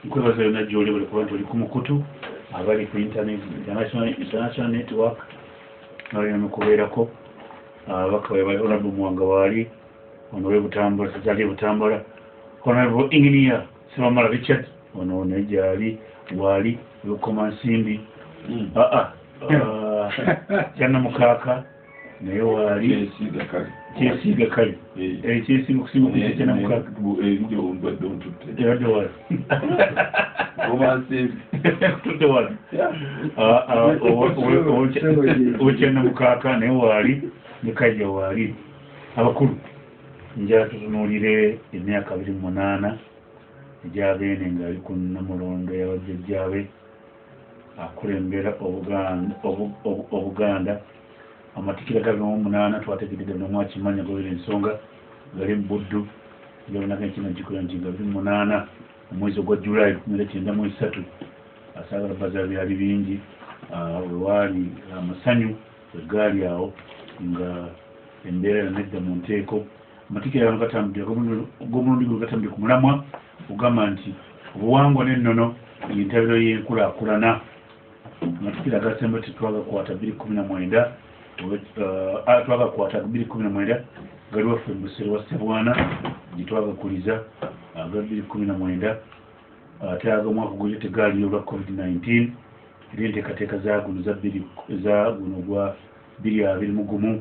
Nkwebaza yonna gy'oli buli kuba nti oli ku mukutu, abali ku internet, international network, nalina nokubeerako ababaka webali. Honorable Muwanga waali ono webutambula, sazali Butambala. Honorable Engineer Sebamala Richard ono naye gyali, waali wekoma nsimbi. Aa Kyannamukaaka naye waali. Kyesiiga kale. Kyesiiga kale. Kyesiiga okusinga okuyita Kyannamukaaka. Eri gyobadde ontutte. Ebadde wala. Omansimbi. Tudde wala. Owekyannamukaaka naye waali, ne Kajja waali. Abakulu, njala tutunuulire emyaka 28 egyabeene ng'ali ku Namulondo y'abajjajjaabe, akulembera Obuganda. Amatikkira ga 28 twategedde nomwakimanya gobera ensonga gali mu Buddu. Njabonako enkino gikola nti nga 28 omwezi ogwa Julayi 1993, asaagala baza byali bingi, wewaali amasanyu wegaali awo nga embeera yonna edda mu nteeko. Amatikkira gano gatambudde og'omulundi guno, gatambudde ku mulamwa ogamba nti obuwangwa n'ennono yentabiro y'enkulaakulana. Amatikkira agasemba tetwagakwata 2019, twagakwata 2019, gali waffe mu Busere wa Ssebwana gye twagakuliza aga 2019, ate ag'omwaka gujja tegaaliyo olwa COVID-19. Era enteekateeka za guno za guno gwa 2021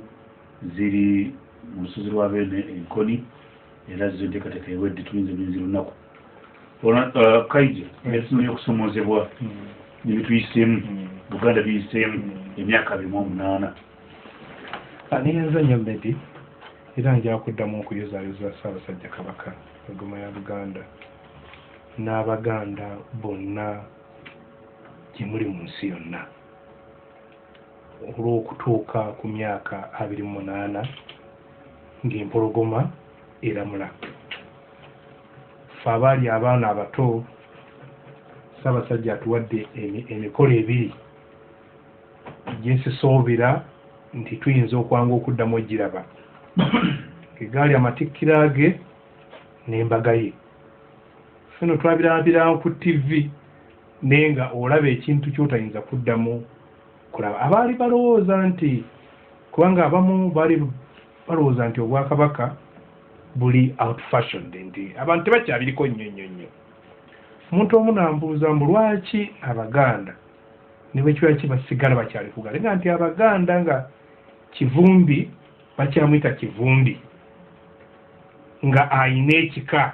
ziri mu lusozi lwa Beene Enkoni, era zo enteekateeka ewedde, tuyinza bulinzi lunaku. Kaija, etutunulira okusomoozebwa nebituyiseemu, Buganda biyiseemu emyaka 28. Neyanza nnyo Medi, era nja kuddamu okuyozaayoza Ssaabasajja Kabaka, Empologoma ya Buganda, n'Abaganda bonna gye muli mu nsi yonna olw'okutuuka ku myaka 28 ng'empologoma eramula. Ffe abaali abaana abato, Ssaabasajja atuwadde emikolo ebiri gyesisoobera nti tuyinza okwanga okuddamu ogiraba, gegaali amatikkira ge n'embaga ye. Ffe twabirabira ku TV, naye nga olaba ekintu ky'otayinza kuddamu kulaba. Abaali balowooza nti, kubanga abamu baali balowooza nti obwakabaka buli out fashioned, nti abantu tebakyabiriko nnyo nnyo nnyo. Omuntu omu nambuuza mbu lwaki Abaganda ne bwe kiba ki basigala bakyali kugala nga nti Abaganda nga Kivumbi bakyamuyita Kivumbi, nga ayina ekika,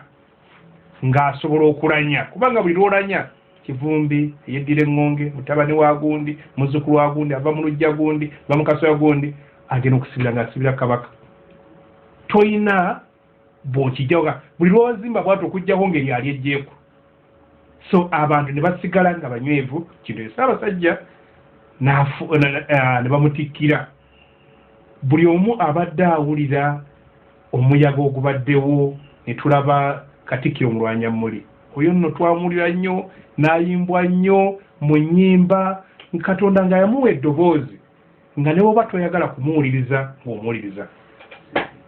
ng'asobola okulanya, kubanga buli lwolanya Kivumbi eyeddira eŋŋonge, mutabani wa gundi, muzzukulu wa gundi, ava mu luggya gundi, va mu kasoya gundi, agenda okusibira ng'asibira kabaka. Toyina bw'okijjawo, buli lwozimba bwati okugjawo ngeri ali ejjeeku. So abantu ne basigala nga banywevu kintu. Ssaabasajja ne bamutikkira, buli omu abadde awulira omuyaga ogubaddewo, ne tulaba Katikkiro Mulwanyammuli oyo nno twamuwulira nnyo n'ayimbwa nnyo mu nnyimba. Katonda nga yamuwa eddoboozi nga ne bwoba toyagala kumuwuliriza ng'omuwuliriza.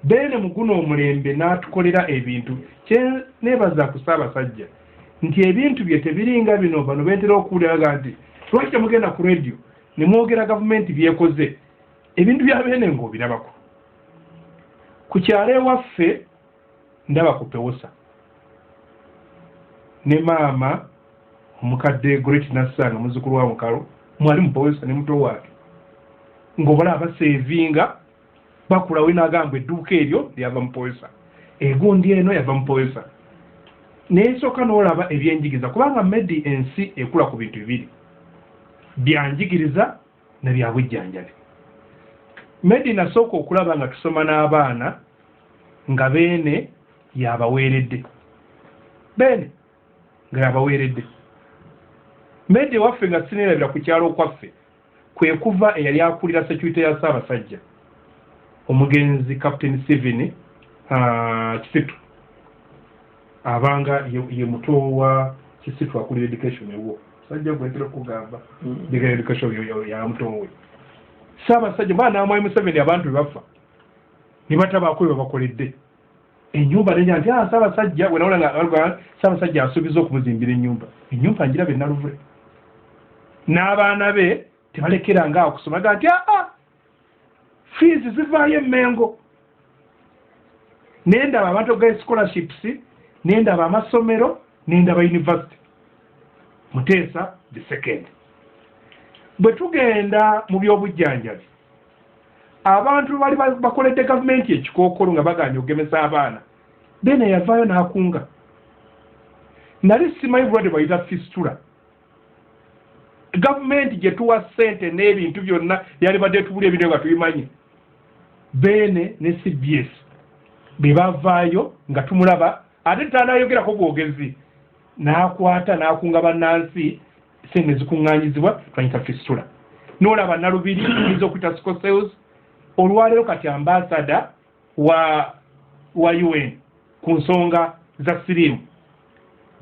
Beene mu guno omulembe n'atukolera ebintu. Kyeneebaza ku Ssaabasajja nti ebintu bye tebiringa bino bano bentera okuwulira ga nti lwaki temugenda ku radio ne mwogera gavumenti byekoze. Ebintu bya Beene ng'obirabako ku kyalo ewaffe, ndaba ku pewosa ne maama omukadde Great Nassanga, muzzukulu wa Mukalo, mwali mu pewosa ne muto wange, ng'obalaba baseevinga bakula. We n'agamba edduuka eryo lyava mu pewosa, egundi eno yava mu pewosa. Nensooka n'olaba ebyenjigiriza, kubanga Medi ensi ekula ku bintu bibiri, byanjigiriza na bya bujjanjabi. Medi nasooka okulaba nga tusoma n'abaana nga Beene yabaweeredde, Beene nga yabaweeredde. Medi ewaffe nga sineerabira ku kyalo okwaffe kwe kuva eyali akulira security ya Ssaabasajja, omugenzi Captain Stephen Kisitu, abanga ye muto wa Kisitu akulira education ewo, sajja gwentera okugamba education ya muto we Ssaabasajja. Mba n'amwami Museveni, abantu be bafa ne batabaako bwe babakoledde. Ennyumba nenya nti ah, Ssaabasajja wenawula nga Ssaabasajja asuubiza okumuzimbira ennyumba, ennyumba njiraba e Naluvule, n'abaana be tebalekeranga awo kusoma, ga nti aa fiizi zivaayo emmengo. Nendaba abantu okugayo scholarships, nendaba amasomero, nendaba university. Muteesa the second. Bwe tugenda mu by'obujjanjabi, abantu bali bakoledde gavumenti ekikookolo nga baganye okugemesa abaana, Beene yavaayo n'akunga. Nali simanyi bulwadde bwayita fistula. Gavumenti gye tuwa ssente n'ebintu byonna yalibadde etubula ebintu nga tubimanyi. Beene ne CBS be bavaayo nga tumulaba, ate tanayogerako bwogezi, n'akwata n'akunga bannansi, ssente ne zikuŋŋaanyizibwa twanyita fistula. N'olaba Nalubiri oyinza okuyita sickle cells. Olwaleero kati ambasada wa UN ku nsonga za siriimu.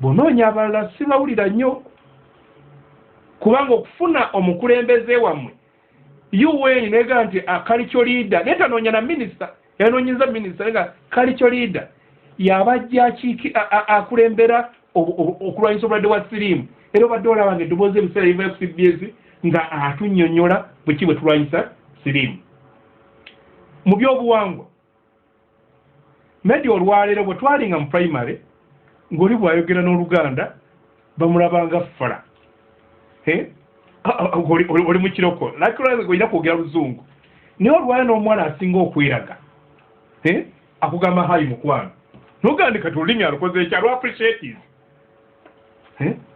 Bw'onoonya abalala sibawulira nnyo, kubanga okufuna omukulembeze wammwe UN nega nti cultural leader, naye tanoonya na minisita, yanoonyeza minisita nga cultural leader yabajja akulembera okulwanyisa obulwadde bwa siriimu. Era obadde olaba nga eddoboozi ebiseera bivayo ku CBS nga atunnyonnyola bweki bwe tulwanyisa siriimu. Mu byobuwangwa, media, olwaleero bwe twalinga mu primary ng'oli bw'ayogera n'Oluganda bamulabanga fala, oli mu kiroko olina kwogera Luzungu. Naye olwaleero n'omuwala asinga okweraga akugamba, "Hi mukwano," nogamba nti kati olulimi alukoze ekyo alu appreciative.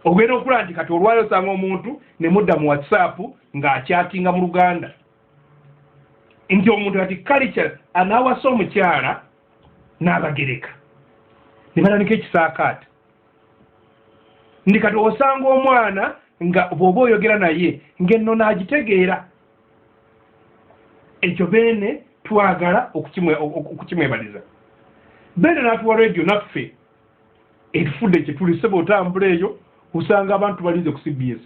Ogenda okulaba nti kati olwaleero osanga omuntu ne mudda mu WhatsApp ng'achattinga mu Luganda, nti omuntu ati culture anaawasa omukyala n'abagereka ne batandika ekisaakaate, ndi kati osanga omwana nga bw'oba oyogera naye ng'ennono agitegeera. Ekyo Beene twagala okukimwebaliza. Beene n'atuwa radio naffe etufudde kye tuli. Sebe otambula eyo osanga abantu balinze ku CBS.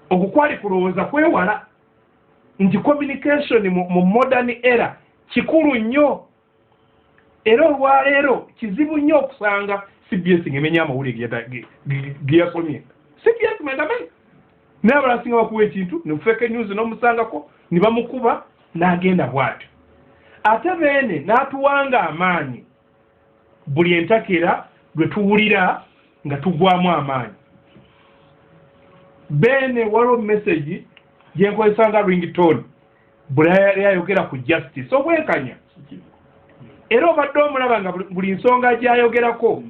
Okwo kwali kulowooza kwewala nti communication mu modern era kikulu nnyo. Era olwaleero kizibu nnyo okusanga CBS ng'emenya amawulire ge yasomye. CBS mwendamanyi, naye abalala singa bakuwa ekintu ne fake news n'omusangako ne bamukuba n'agenda bw'atyo. Ate Beene n'atuwanga amaanyi buli entakera lwe tuwulira nga tugwamu amaanyi. Beene waliwo message gyenkozesa nga ringtone buli ayogera ku justice, obwenkanya, era obadde omulaba nga buli nsonga gy'ayogerako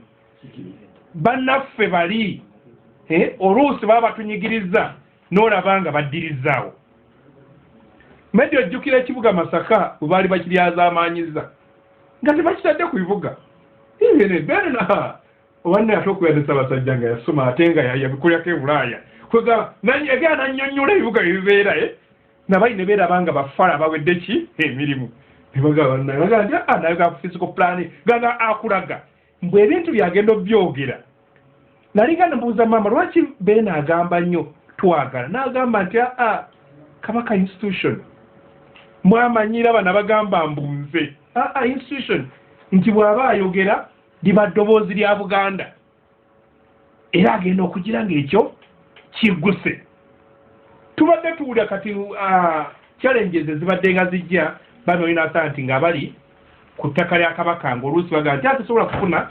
bannaffe bali oluusi baba batunyigiriza n'olaba nga baddirizaawo. Medi ojjukira ekibuga Masaka bwe baali bakiryazaamaanyiza nga tebakitadde ku bibuga. Beene owanne ate okubeera ne Ssaabasajja nga yasoma ate nga yabikulyako e Bulaaya, kwegamba egera nannyonnyola ebibuga bye bibeera, nabayi ne beeraba nga bafala bawedde ki emirimu, nebagamba nti nayoga ku physical plan ganga akulaga mbwe ebintu byagenda obyogera. Nalinga nembuuza maama lwaki Beene agamba nnyo twagala, n'agamba nti aa Kabaka institution mwamanyira bana bagamba mbunze aa institution nti bw'aba ayogera liba ddoboozi lya Buganda, era agenda okugira ng'ekyo kigguse. Tubadde tuwulira kati challenges ezibadde nga zijja bano olina asa nti nga bali ku ttaka lya Kabaka ng'oluusi bagamba nti atasobola kufuna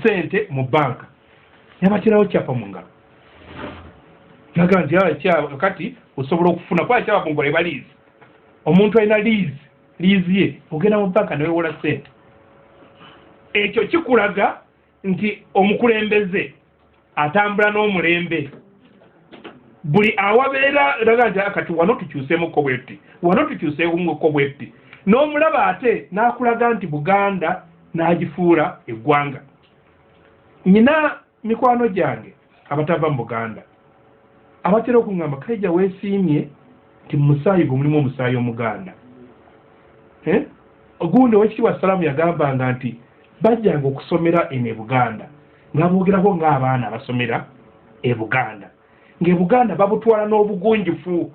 sente mu banka, yabaterawo kyapa mu ngalo, naga nti kati osobola okufuna kuba kyapa mu ngalo eba lease. Omuntu alina lease ye, ogenda mu banka newewola sente. Ekyo kikulaga nti omukulembeze atambula n'omulembe buli awabeera raga nti kati wano tukyuseemuko bwetuti, wano tukyuseemuko bwetuti, n'omulaba ate n'akulaga nti Buganda n'agifuula eggwanga. Nyina mikwano gyange abatava mu Buganda abatera okuŋŋamba, "Kaija, weesiimye nti mu musaayi gwe mulimu omusaayi Omuganda." Ogundi Owekitiibwa Salaamu yagambanga nti bajjanga okusomera eno e Buganda nga boogerako ng'abaana abasomera e Buganda, ng'e Buganda babutwala n'obugunjufu.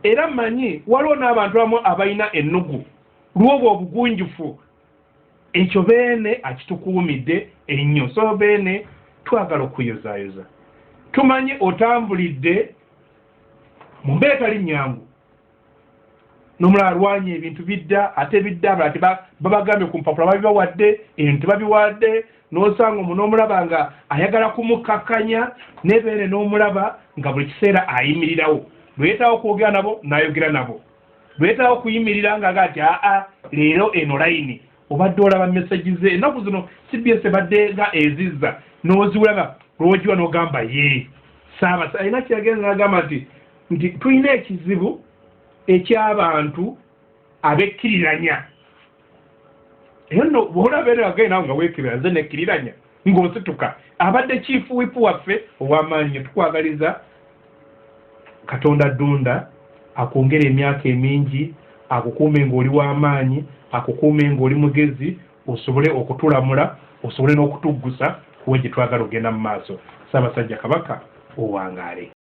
Era mmanyi waliwo n'abantu abamu abalina ennugu lw'obwo obugunjufu, ekyo Beene akitukuumidde ennyo. So Beene, twagala okuyozaayoza, tumanye otambulidde mu mbeera etali nnyangu, n'omulala alwanye ebintu bidda ate bidda, abalala babagambye ku mpapula babibawadde, ebintu tebabiwadde, n'osanga omu n'omulaba nga ayagala kumukakkanya, ne Beene n'omulaba nga buli kiseera ayimirirawo. Lwetaawo okwogera nabo n'ayogera nabo, lwetaawo okuyimirira ng'aga nti aa leero eno layini obadde olaba message ze ennaku zino CBS ebadde nga ezizza n'oziwula nga lw'ogiwa n'ogamba ye Ssaabasajja alina kyeyagenza n'agamba nti tulina ekizibu eky'abantu abekkiriranya. Era nno bw'olaba era agenda nga weekirira, nze nekkiriranya ng'osituka. Abadde chief whip waffe ow'amaanyi, tukwagaliza Katonda Ddunda akwongere emyaka emingi, akukuume ng'oli w'amaanyi, akukuume ng'oli mugezi, osobole okutulamula, osobole n'okutuggusa kuwe gye twagala ogenda mu maaso. Ssaabasajja Kabaka owangaale.